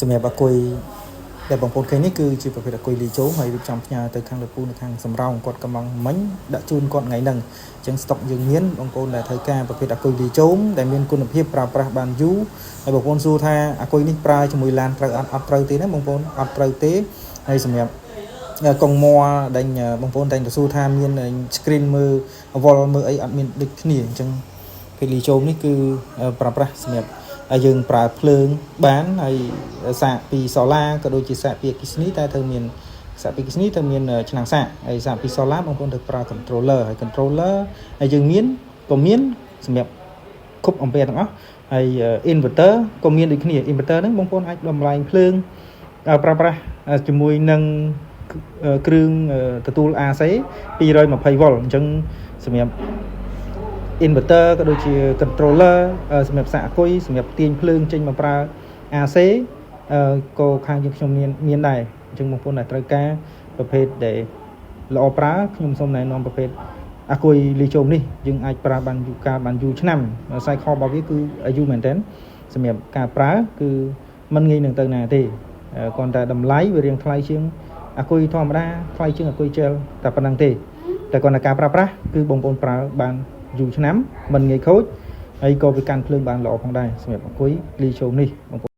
សម្រាប់អាគុយដែលបងប្អូនឃើញនេះគឺជាប្រភេទអាគុយលីជោមហើយរៀបចំផ្ញើទៅខាងលពូនៅខាងសំរោងគាត់កំងមិញដាក់ជូនគាត់ថ្ងៃហ្នឹងអញ្ចឹងស្តុកយើងមានបងប្អូនដែលត្រូវការប្រភេទអាគុយលីជោមដែលមានគុណភាពប្រើប្រាស់បានយូរហើយបងប្អូនសួរថាអាគុយនេះប្រើជាមួយឡានត្រូវអត់អត់ត្រូវទេណាបងប្អូនអត់ត្រូវទេហើយសម្រាប់កុងមួដែលបងប្អូនតែងតែសួរថាមាន screen មើលវល់មើលអីអត់មានដូចគ្នាអញ្ចឹងភេទលីជោមនេះគឺប្រើប្រាស់សម្រាប់ហើយយើងប្រើភ្លើងបានហើយសាកពីសូឡាក៏ដូចជាសាកពីអគ្គិសនីតែត្រូវមានសាកពីអគ្គិសនីត្រូវមានឆ្នាំងសាកហើយសាកពីសូឡាបងប្អូនត្រូវប្រើ controller ហើយ controller ហើយយើងមានក៏មានសម្រាប់គ្រប់អំពែទាំងអស់ហើយ inverter ក៏មានដូចគ្នា inverter ហ្នឹងបងប្អូនអាចបំលែងភ្លើងប្រើប្រាស់ជាមួយនឹងគ្រឿងទទួល AC 220 V អញ្ចឹងសម្រាប់ inverter ក៏ដូចជា controller សម្រាប់សាកអាគុយសម្រាប់ទាញភ្លើងចេញមកប្រើ AC ក៏ខាងយើងខ្ញុំមានមានដែរអញ្ចឹងបងប្អូនដែលត្រូវការប្រភេទដែលល្អប្រើខ្ញុំសូមណែនាំប្រភេទអាគុយលីជូមនេះយើងអាចប្រើបានយូរកាលបានយូរឆ្នាំ cycle របស់វាគឺយូរមែនទែនសម្រាប់ការប្រើគឺมันងាយនឹងទៅណាទេគ្រាន់តែតម្លៃវារៀងថ្លៃជាងអាគុយធម្មតាថ្លៃជាងអាគុយជែលតែប៉ុណ្្នឹងទេតែគ្រាន់តែការប្រើប្រាស់គឺបងប្អូនប្រើបានយូរឆ្នាំមិនងាយខូចហើយក៏វាកាន់ភ្លើងបានល្អផងដែរសម្រាប់អាគុយលីជូមនេះបងប្អូន។